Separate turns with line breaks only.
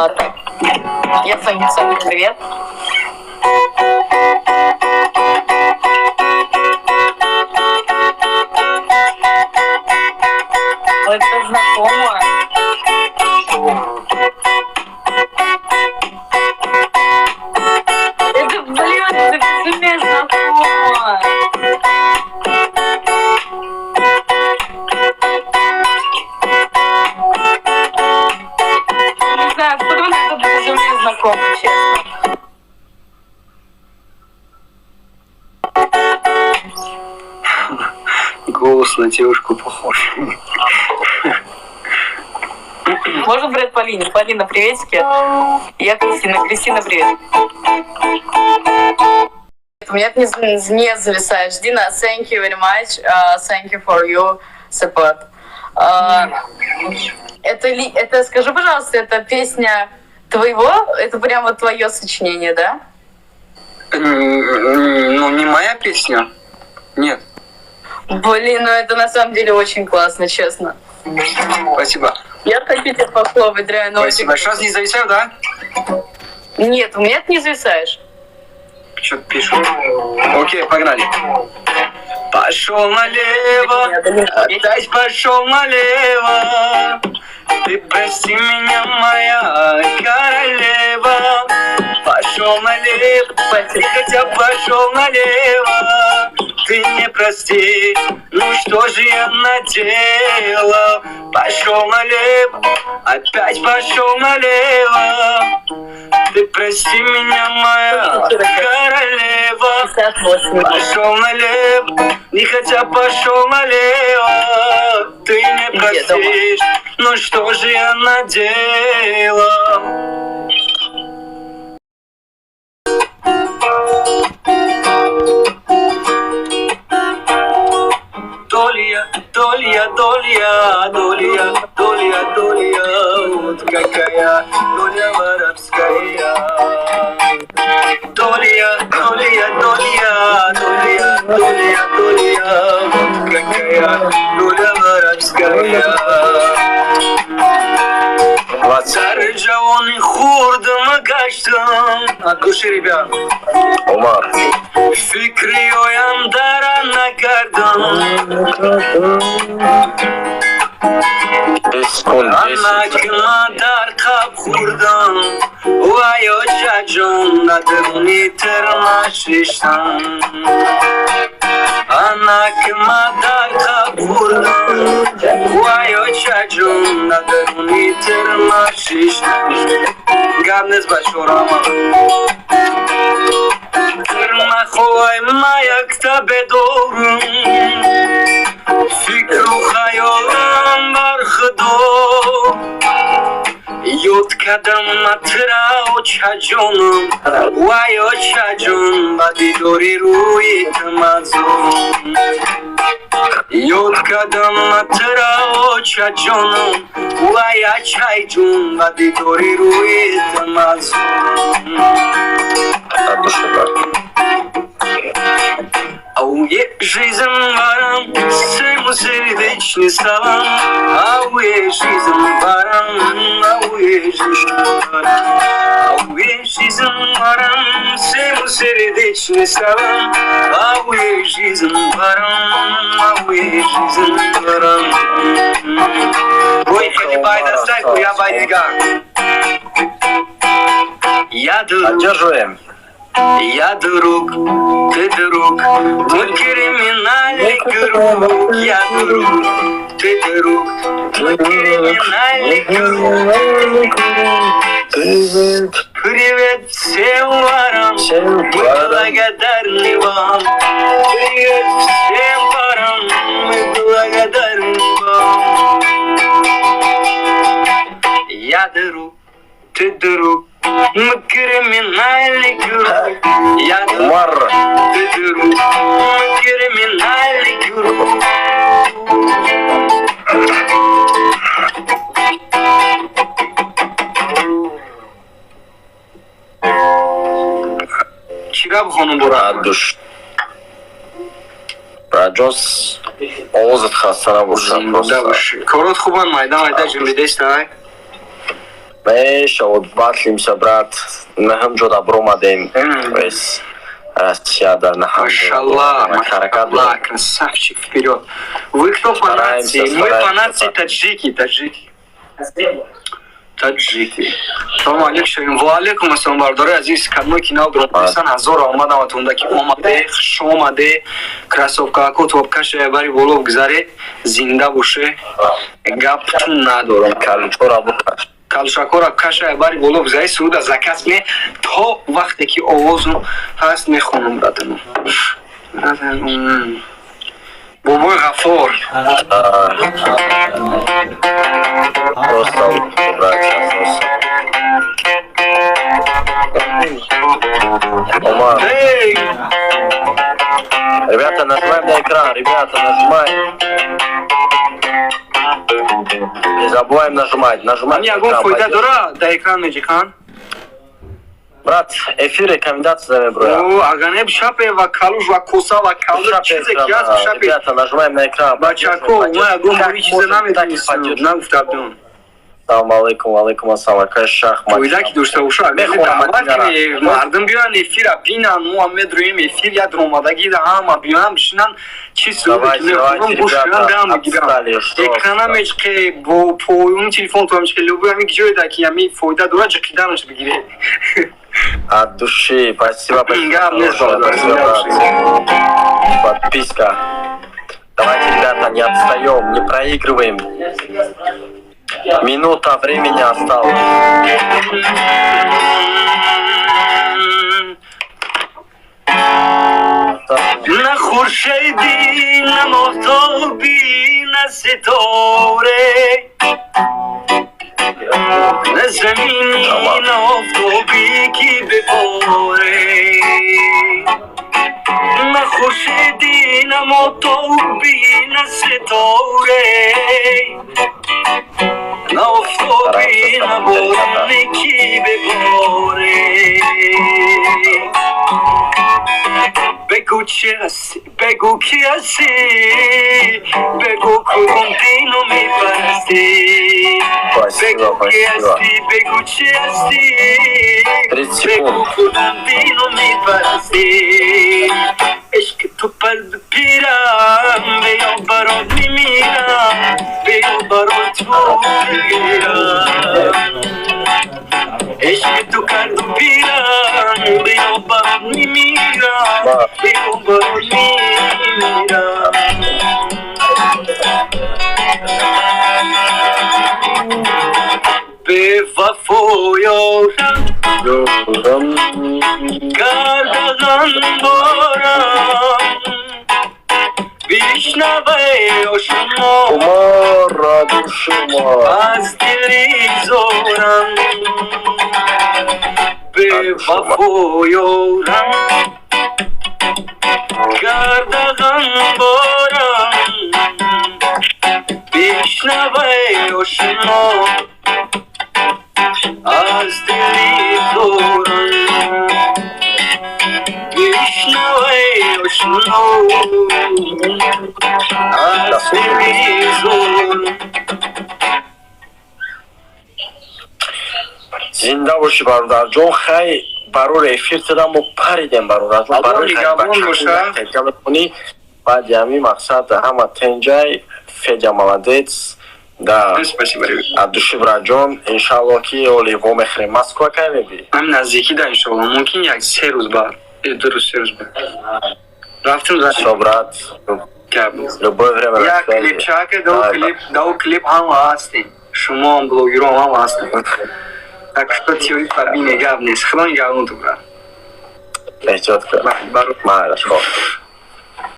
Так. Я Соня, Соня, привет. Это знакомо. Это, блин, это безумие знакомо. Не знаю, откуда мне это безумие знакомо, честно.
Голос на девушку похож.
Можно привет Полине? Полина, приветики. Я Кристина. Кристина, привет. У меня ты не зависаешь. Дина, thank you very much. Thank you for your support. Это, скажи, пожалуйста, это песня твоего? Это прямо твое сочинение, да?
Ну, не моя песня. Нет.
Блин, ну это на самом деле очень классно, честно.
Спасибо.
Я хочу тебя похлопать, реально. Очень
Спасибо. Сейчас не зависаю, да?
Нет, у меня ты не зависаешь.
Что-то пишу. Окей, погнали. Пошел налево, опять пошел налево. Ты прости меня, моя королева. Пошел налево, хотя пошел налево. Ты не прости, ну что же я наделал? Пошел налево, опять пошел налево. Ты прости меня, моя королева.
58.
Пошел налево, не хотя пошел налево. Ты не
Где
простишь, ну что же я наделал? Доля, доля, доля, доля, доля, доля, вот какая доля воровская. Доля, доля, доля, доля, доля, доля, вот какая доля воровская. Сари ҷавони хурдам гаштам. От души, ребят.
Омар.
Фикри ояндара накардам.
10 секунд, 10.
Анак ма дар қаб хӯрдам, вай, очаҷон, надаруни тирма шиштам. Анак ма дар қаб хӯрдам, вай, очаҷон, надаруни тирма шиштам. Гап нест, бачорама тирмахоай, ма якта бедорум, фикру хаёлам бар худо. Ёд кардам матра, очаҷонам, вай, очаҷон, ба дидори рӯи мазон. Ёд кардам матра, очаҷонам, вай, ачайҷон, ба дидори рӯи мазон.
От души, брат.
Ауе, жизнь барам, всему сердечный салам. Ауе, жизнь барам, ауе, жизнь барам. Ауе, жизнь барам, всему сердечный салам. Ауе, жизнь барам, ауе, жизнь барам. Ой, бай доставку, я байдигар. Я друг.
Поддерживаем.
Я друг, ты друг, мы криминальный круг. Я друг, ты друг, мы криминальный круг.
Привет.
Привет всем ворам,
Всем
мы
ворам.
Благодарны вам. Привет всем ворам, мы благодарны вам. Я друг, ты друг, мы криминальный круг. Я друг,
Умар.
Ты друг, мы криминальный круг. Чира бихонум бора?
От души. Раҷос, овозат хаста набошад просто.
Корот хубан, майда майда ҷунбидестай.
Мешавод, батлимся, брат. На ҳам ҷода бромадем. Вес Россияда на ҳам.
Машаллах,
ҳаракат.
Машаллах, красавчик, вперед. Вы кто по
Стараемся,
нации? Мы по
стараемся.
нации таджики, таджики. Таджики. Салом алейкум, Шарим. Ва алейкум ассалом, бародари азиз, кадмои кинал дуротисан, ҳазор омадам атонда ки омаде, хуш омаде, кроссовкако топкаша бари боло гузаре, зинда боше. Гаптун надорам.
Калучора букаш.
Калушакора каша бари боло гузаре, суруда заказ ме то вақте ки овозум ҳаст, мехонам, братану. Братану. Бобои Ғафор.
Просто, братья, просто. Омар.
Эй!
Ребята, нажимаем на экран, ребята, нажимаем. Не забываем нажимать, нажимать.
Ами ягон фоида дора дар экран меҷихан?
Брат, эфир рекомендация меброя.
О, агар не шапе ва калуш ва коса ва калуш, чизе ки ҳаст, шапе.
Ребята, нажимаем на экран.
Бачако, ма ягон бори чизе намедонистам, нагуфта абдун.
Салом алейкум, алейкум ассалом, акай Шах.
Фоида ки дошта боша, агар
Мехонам.
даъват кунем, мардум биёянд, эфира бинанд, мо ҳам медроем эфир, як омадагӣ да ҳама биёянд, бишинанд, чи суруде ки мехонам, гӯш кунанд, биёянд, бигиранд. Экрана мечқе, бо поюни телефон то мечқе, любой ҳами ҷое ки ҳами фоида дорад, ҷиқиданаш бигиред.
От души, спасибо большое.
Гап нест, бародар.
Спасибо, брат. Подписка. Давайте, ребята, не отстаем, не проигрываем. Минута времени осталось.
На хуршеди, на моҳтоби, на ситоре, на замини, на офтоби ки беборе, на хуршеди, на моҳтоби, на ситоре, на офтоби, на бороне ки беборе. Бегу, чи ҳастӣ, бегу, ки ҳастӣ, бегу, кудом дину мепарастӣ.
Спасибо,
Бегу, ки
спасибо.
ҳастӣ, бегу, чи ҳастӣ,
30
бегу,
секунд.
кудом дину мепарастӣ. Ишқи ту парду пирам, биё, барот мемирам, биё, барот ту мемирам. Ишқи ту карду пирам, биё, барот мемирам, биё, барот мемирам. Бевафо ёрам, кардаган борам, бишнавай, ошно.
Умар, души.
Аз дили зорам, бевафо ёрам, кардаган борам, бишнавай, ошно, аз дили зорам, бишнавай, ошно, аз дили зорам.
Зинда бошӣ, бародарҷон. Хай, барори эфир тада мо паридем, бародарҷон.
Аллоҳ нигаҳбон боша.
Барои баъди ҳамин мақсад ҳама тенҷай. Федя молодец да.
Спасибо.
От души, братҷон. Иншаллоҳ, ки оли вомехӯрем. Москва кай мебӣ?
Ҳам наздикӣ да, иншоалло, мумкин як 3 рӯз баъд, 2 рӯз, 3 рӯз баъд рафтем.
Всё, брат, любое время на
як
связи.
Клипчака дау.
Давай.
Клип дау, клип ҳама ҳастем, шумо ҳам, блогером ҳама ҳастем, так что тиёи фабине, гап нест. Худо нигаҳбон ту, брат.
Эҳтиёт кун.
Баро.
Майлаш, хоб.